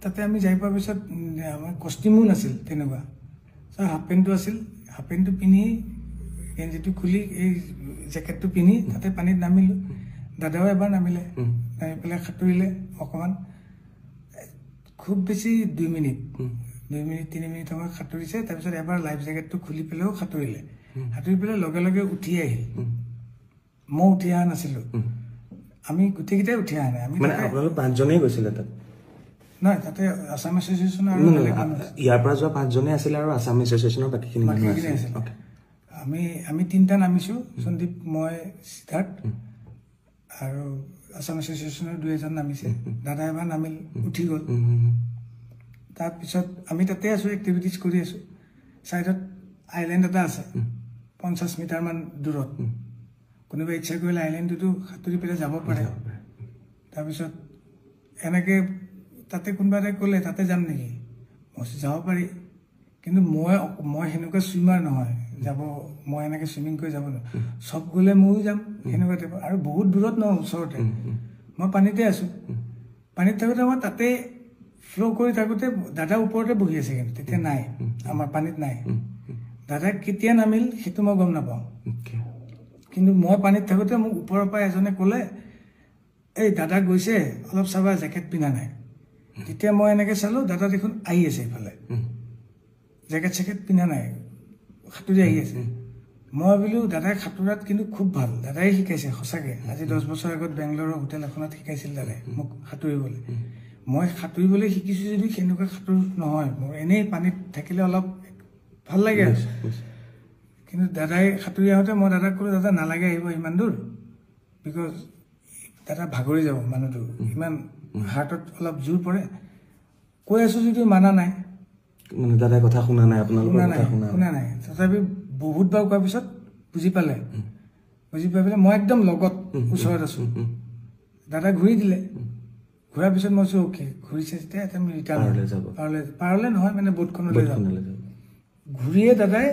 তাতে আমি যাই পোৱাৰ পিছত আমাৰ কষ্টিউমো নাছিল তেনেকুৱা, হাফ পেণ্টটো আছিল, হাফ পেণ্টটো পিন্ধি গেঞ্জিটো খুলি এই জেকেটটো পিন্ধি তাতে পানীত নামিলোঁ। দাদাও এবাৰ নামিলে, নামি পেলাই সাঁতুৰিলে অকণমান, খুব বেছি 2 মিনিট, 2 মিনিট 3 মিনিট সময় সাঁতুৰিছে। তাৰপিছত এবাৰ লাইফ জেকেটটো খুলি পেলাইও সাঁতুৰিলে। সাঁতুৰি পেলাই লগে লগে উঠি আহিল। মই উঠি অহা নাছিলোঁ, আমি গোটেইকেইটাই উঠি অহা নাই। আমি মানে আপোনালোক পাঁচজনেই গৈছিলে তাত? নহয়, তাতে আছাম এছ'চিয়েশ্যন আৰু ইয়াৰ পৰা যোৱা পাঁচজনেই আছিলে আৰু আছাম এছ'চিয়েশ্যনৰ বাকীখিনি মানুহ আছিলে। আমি তিনিটা নামিছোঁ, সন্দীপ, মই, সিদ্ধাৰ্থ, আৰু আছাম এছ'চিয়েশ্যনৰ দুই এজন নামিছে। দাদা এবাৰ নামিল, উঠি গ'ল। তাৰপিছত আমি তাতে আছোঁ, এক্টিভিটিজ কৰি আছোঁ। ছাইডত আইলেণ্ড এটা আছে 50 মিটাৰমান দূৰত। কোনোবাই ইচ্ছা কৰিলে আইলেণ্ডটোতো সাঁতুৰি পেলাই যাব পাৰে। তাৰপিছত এনেকৈ তাতে কোনোবা এটাই ক'লে, তাতে যাম নেকি? মই যাব পাৰি, কিন্তু মই সেনেকুৱা চুইমাৰ নহয় যাব, মই এনেকৈ চুইমিং কৰি যাব নোৱাৰোঁ। চব গ'লে ময়ো যাম, সেনেকুৱা টাইপৰ। আৰু বহুত দূৰত নহয়, ওচৰতে। মই পানীতে আছোঁ। পানীত থাকোঁতে মই তাতে ফ্ল' কৰি থাকোঁতে দাদা ওপৰতে বহি আছে, কিন্তু তেতিয়া নাই, আমাৰ পানীত নাই। দাদা কেতিয়া নামিল সেইটো মই গম নাপাওঁ, কিন্তু মই পানীত থাকোঁতে মোক ওপৰৰ পৰা এজনে ক'লে, এই দাদা গৈছে, অলপ চাবা, জেকেট পিন্ধা নাই। তেতিয়া মই এনেকৈ চালোঁ, দাদা দেখোন আহি আছে ইফালে, জেকেট চেকেট পিন্ধা নাই, সাঁতুৰি আহি আছে। মই ভাবিলোঁ দাদাই সাঁতোৰাত কিন্তু খুব ভাল, দাদাই শিকাইছে সঁচাকৈ। আজি 10 বছৰ আগত বেংগলোৰৰ হোটেল এখনত শিকাইছিল দাদাই মোক সাঁতুৰিবলৈ। মই সাঁতুৰিবলৈ শিকিছোঁ যদিও সেনেকুৱা সাঁতোৰ নহয় মোৰ, এনেই পানীত থাকিলে অলপ ভাল লাগে আৰু। কিন্তু দাদাই সাঁতুৰি আহোঁতে মই দাদাক ক'লো, দাদা নালাগে আহিব ইমান দূৰ, because দাদা ভাগৰি যাব মানুহটো, ইমান হাৰ্টত অলপ জোৰ পৰে। কৈ আছোঁ যদিও মানা নাই। মানে দাদাই কথা শুনা নাই আপোনালোকৰ? শুনা নাই। কথা শুনা? শুনা নাই। তথাপি বহুতবাৰ কোৱাৰ পিছত বুজি পালে। বুজি পাই পেলাই মই একদম লগত ওচৰত আছো, দাদা ঘূৰি দিলে। ঘূৰাৰ পিছত মই কৈছোঁ, অ'কে, ঘূৰিছে যেতিয়া এতিয়া আমি ৰিটাৰ্ণ পাৰলৈ যাব। পাৰলৈ, পাৰলৈ নহয়, মানে বোটখনলৈ যাম। বোটখনলৈ যাব। ঘূৰিয়ে দাদাই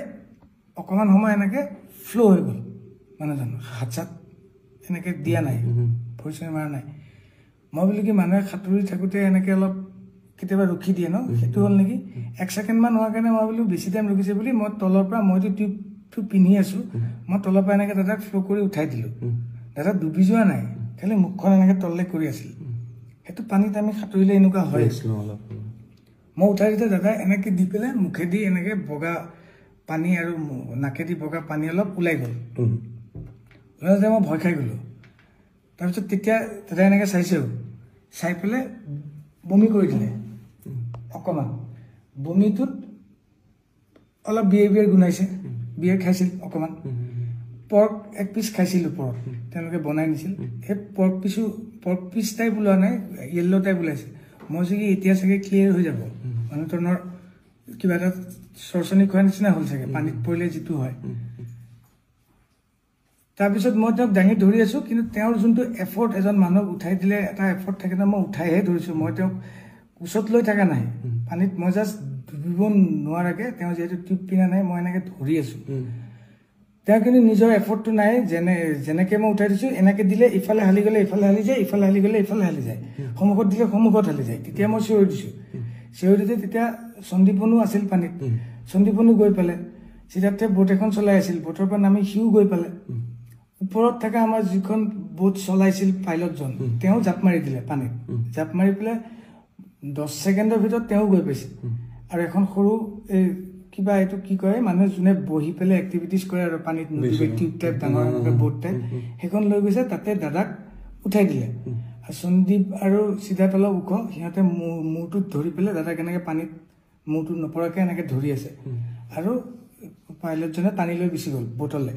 অকণমান সময় এনেকে ফ্ল' হৈ গ'ল। মানুহজন হাত চাত এনেকে দিয়া নাই, ভৰি চৰি মাৰা নাই। মই বোলো কি মানুহে সাঁতুৰি থাকোঁতে এনেকে অলপ কেতিয়াবা ৰখি দিয়ে ন, সেইটো হ'ল নেকি? এক ছেকেণ্ডমান হোৱাৰ কাৰণে মই বোলো বেছি টাইম ৰখিছে বুলি মই তলৰ পৰা, মইতো টিউবটো পিন্ধি আছো, মই তলৰ পৰা এনেকে দাদাক ফ্ল' কৰি উঠাই দিলোঁ। দাদা ডুবি যোৱা নাই, খালি মুখখন এনেকে তললৈ কৰি আছিল। সেইটো পানীত আমি সাঁতুৰিলে এনেকুৱা হয়। ৰেষ্ট লওঁ অলপ। মই উঠাই দিওঁতে দাদাই এনেকে দি পেলাই মুখেদি এনেকে বগা পানী আৰু নাকেদি বগা পানী অলপ ওলাই গ'ল। ওলাই যাওঁতে মই ভয় খাই গ'লোঁ। তাৰপিছত তেতিয়া দাদাই এনেকে চাইছেও, চাই পেলাই বমি কৰি দিলে অকণমান। বমিটোত অলপ বিয়েৰ বিয়েৰ গোন্ধাইছে, বিয়েৰ খাইছিল অকণমান। পৰ্ক এক পিচ খাইছিল ওপৰত, তেওঁলোকে বনাই নিছিল। সেই পৰ্ক পিচো পৰ্ক পিচ টাইপ ওলোৱা নাই, য়েল্ল' টাইপ ওলাইছে। মই কৈছোঁ কি এতিয়া চাগে ক্লিয়াৰ হৈ যাব মানুহজনৰ, কিবা এটা চৰচনি খোৱাৰ নিচিনা হ'ল চাগে, পানীত পৰিলে যিটো হয়। তাৰপিছত মই তেওঁক দাঙি ধৰি আছো, কিন্তু তেওঁৰ যোনটো এফৰ্ট, এজন মানুহক উঠাই দিলে এটা এফৰ্ট থাকে ন, মই উঠাইহে ধৰিছো। মই তেওঁক কোচত লৈ থকা নাই পানীত, মই জাষ্ট ডুবিব নোৱাৰাকে, তেওঁ যিহেতু টিউব পিন্ধা নাই, মই এনেকে ধৰি আছো। তেওঁ কিন্তু নিজৰ এফৰ্টটো নাই। যেনেকে মই উঠাই দিছো, এনেকে দিলে ইফালে হালি গ'লে ইফালে হালি যায়, ইফালে হালি গ'লে ইফালে হালি যায়, সন্মুখত দিলে সন্মুখত হালি যায়। তেতিয়া মই চিঞৰি দিছো। চিঞৰি দিওঁতে তেতিয়া সন্দীপনো আছিল পানীত, সন্দীপনো গৈ পালে। সিদ্ধাৰ্থে বোট এখন চলাই আছিল, বোটৰ পৰা নামি সিও গৈ পালে। ওপৰত থকা আমাৰ যিখন বোট চলাইছিল পাইলটজন, তেওঁ জাপ মাৰি দিলে পানীত। জাপ মাৰি পেলাই 10 ছেকেণ্ডৰ ভিতৰত তেওঁ গৈ পাইছে। আৰু এখন সৰু এই কিবা এইটো কি কয়, মানুহে যোনে বহি পেলাই এক্টিভিটিজ কৰে আৰু পানীত নুডুবে, টিউব টাইপ ডাঙৰ বোট টাইপ, সেইখন লৈ গৈছে। তাতে দাদাক উঠাই দিলে। আৰু সন্দীপ আৰু সিদ্ধাৰ্থ অলপ ওখ, সিহঁতে মূৰটোত ধৰি পেলাই দাদাক এনেকে পানীত মূৰটো নপৰাকে এনেকে ধৰি আছে আৰু পাইলটজনে টানি লৈ গুচি গ'ল বোটলৈ।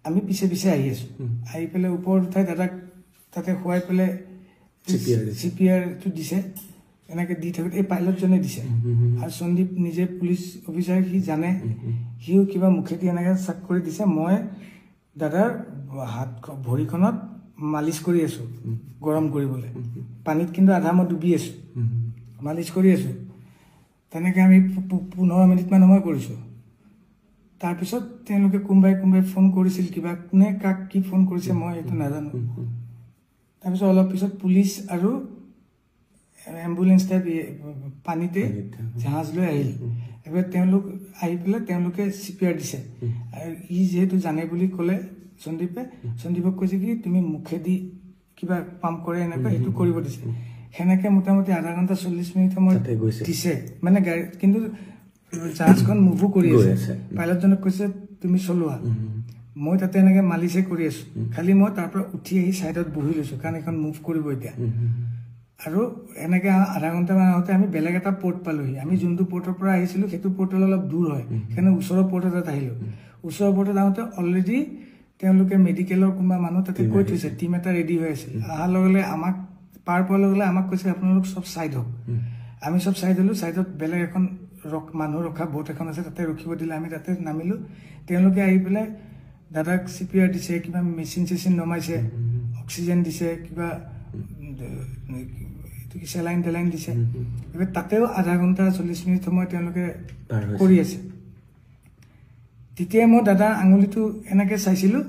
আমি পিছে পিছে আহি আছো। আহি পেলাই ওপৰত উঠাই দাদাক তাতে শুৱাই পেলাই CPR দিছে। চিপিআৰটো দিছে। এনেকে দি থাকোঁতে এই পাইলটজনে দিছে আৰু সন্দীপ নিজে পুলিচ অফিচাৰ, সি জানে, সিও কিবা মুখেদি এনেকে চাক কৰি দিছে। মই দাদাৰ হাত ভৰিখনত মালিচ কৰি আছো গৰম কৰিবলৈ। পানীত কিন্তু আধা মই ডুবি আছো, মালিচ কৰি আছো। তেনেকে আমি 15 মিনিটমান সময় কৰিছো। তাৰপিছত তেওঁলোকে কোনোবাই কোনোবাই ফোন কৰিছিল কিবা, কোনে কাক কি ফোন কৰিছে মই সেইটো নাজানো। তাৰপিছত অলপ পিছত পুলিচ আৰু এম্বুলেঞ্চ টাইপ পানীতে জাহাজ লৈ আহিল। এবাৰ তেওঁলোক আহি পেলাই তেওঁলোকে CPR দিছে। আৰু ই যিহেতু জানে বুলি ক'লে সন্দীপে, সন্দীপক কৈছে কি তুমি মুখেদি কিবা পাম্প কৰে এনেকুৱা সেইটো কৰিব দিছে। সেনেকে মোটামুটি আধা ঘণ্টা 40 মিনিট সময় দিছে মানে গাড়ী, কিন্তু জাহাজখন মুভো কৰি আছে। পাইলটজনক কৈছে তুমি চলোৱা, মই তাতে এনেকে মালিচে কৰি আছো, খালি মই তাৰ পৰা উঠি আহি ছাইডত বহি লৈছো, কাৰণ এইখন মুভ কৰিব এতিয়া। আৰু এনেকে আধা ঘণ্টামান আহোঁতে আমি বেলেগ এটা পৰ্ট পালোহি। আমি যোনটো পৰ্টৰ পৰা আহিছিলো সেইটো পৰ্টলৈ অলপ দূৰ হয়, সেইকাৰণে ওচৰৰ পৰ্ট এটাত আহিলো। ওচৰৰ পৰ্টত আহোঁতে অলৰেডি তেওঁলোকে মেডিকেলৰ কোনোবা মানুহ তাতে কৈ থৈছে, টিম এটা ৰেডি হৈ আছিল। অহাৰ লগে লগে আমাক পাৰ পোৱাৰ লগে লগে আমাক কৈছে আপোনালোক চব ছাইড হওক। আমি চব ছাইড হ'লো। ছাইডত বেলেগ এখন মানুহ ৰখা বোট এখন আছে, তাতে ৰখিব দিলে, আমি তাতে নামিলো। তেওঁলোকে আহি পেলাই দাদাক CPR দিছে, কিবা মেচিন চেচিন নমাইছে, অক্সিজেন দিছে, কিবা চেলাইন টেলাইন দিছে। তাতেও আধা ঘণ্টা 40 মিনিট সময় তেওঁলোকে কৰি আছে। তেতিয়াই মই দাদা আঙুলিটো এনেকে চাইছিলো,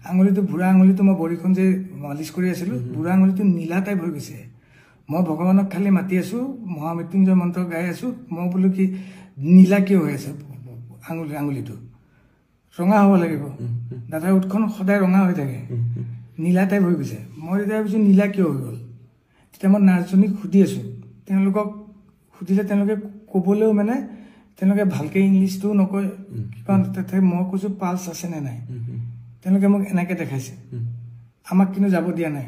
আঙুলিটো বুঢ়া আঙুলিটো মই ভৰিখন যে মালিচ কৰি আছিলো, বুঢ়া আঙুলিটো নীলা টাইপ হৈ গৈছে। মই ভগৱানক খালি মাতি আছো, মহামৃত্যুঞ্জয় মন্ত্ৰ গাই আছো। মই বোলো কি নীলা কিয় হৈ আছে আঙুলিটো, ৰঙা হ'ব লাগিব। দাদাৰ ওঁঠখন সদায় ৰঙা হৈ থাকে, নীলা টাইপ হৈ গৈছে। মই তেতিয়া ভাবিছো নীলা কিয় হৈ গ'ল। তেতিয়া মই নাৰ্ছজনীক সুধি আছো, তেওঁলোকক সুধিলে তেওঁলোকে ক'বলৈও মানে তেওঁলোকে ভালকে ইংলিছটোও নকয় কিবা। তাতে মই কৈছো পালছ আছে নে নাই, তেওঁলোকে মোক এনেকে দেখাইছে। আমাক কিন্তু যাব দিয়া নাই,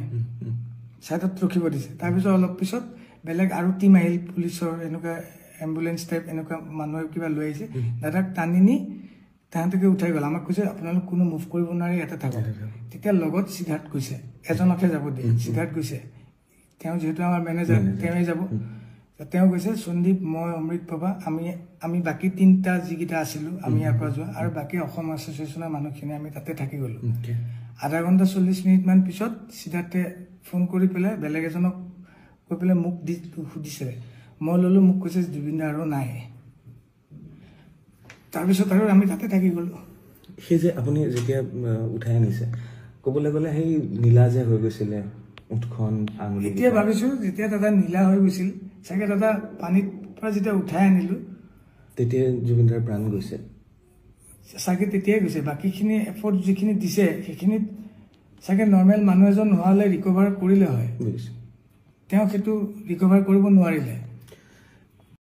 ছাইডত ৰখিব দিছে। তাৰপিছত অলপ পিছত বেলেগ আৰু টিম আহিল, পুলিচৰ এনেকুৱা এম্বুলেঞ্চ টাইপ এনেকুৱা মানুহে কিবা লৈ আহিছে। দাদাক টানি নি তাহাঁতকে উঠাই গ'ল। আমাক কৈছে আপোনালোক কোনো মুভ কৰিব নোৱাৰে, ইয়াতে থাকক। তেতিয়া লগত সিদ্ধাৰ্থ গৈছে, এজনকহে যাব দিয়ে, সিদ্ধাৰ্থ গৈছে। তেওঁ যিহেতু আমাৰ মেনেজাৰ, তেওঁৱে যাব। তেওঁ কৈছে সন্দীপ, মই, অমৃত বাবা, আমি বাকী তিনিটা যিকেইটা আছিলো আমি ইয়াৰ পৰা যোৱা, আৰু বাকী অসম এছ'চিয়েশ্যনৰ মানুহখিনি আমি তাতে থাকি গ'লো। আধা ঘণ্টা 40 মিনিটমান পিছত সিদ্ধাৰ্থে ফোন কৰি পেলাই বেলেগ এজনক কৈ পেলাই মোক দি সুধিছে। মই ল'লো, মোক কৈছে জুবিন দা আৰু নাই। তাৰপিছত আৰু আমি তাতে থাকি গ'লো। সেই যে আপুনি যেতিয়া উঠাই আনিছে, ক'বলৈ গ'লে সেই নীলা যে হৈ গৈছিলে ওঁঠখন, আঙুলি, এতিয়া ভাবিছো যেতিয়া দাদা নীলা হৈ গৈছিল চাগে, দাদা পানীত পৰা যেতিয়া উঠাই আনিলো তেতিয়া জুবিনদাৰ প্ৰাণ গৈছে চাগে, তেতিয়াই গৈছে। বাকীখিনি এফৰ্ট যিখিনি দিছে সেইখিনিত চাগে নৰ্মেল মানুহ এজন হোৱা হ'লে ৰিকভাৰ কৰিলে হয়, তেওঁ সেইটো ৰিকভাৰ কৰিব নোৱাৰিলে।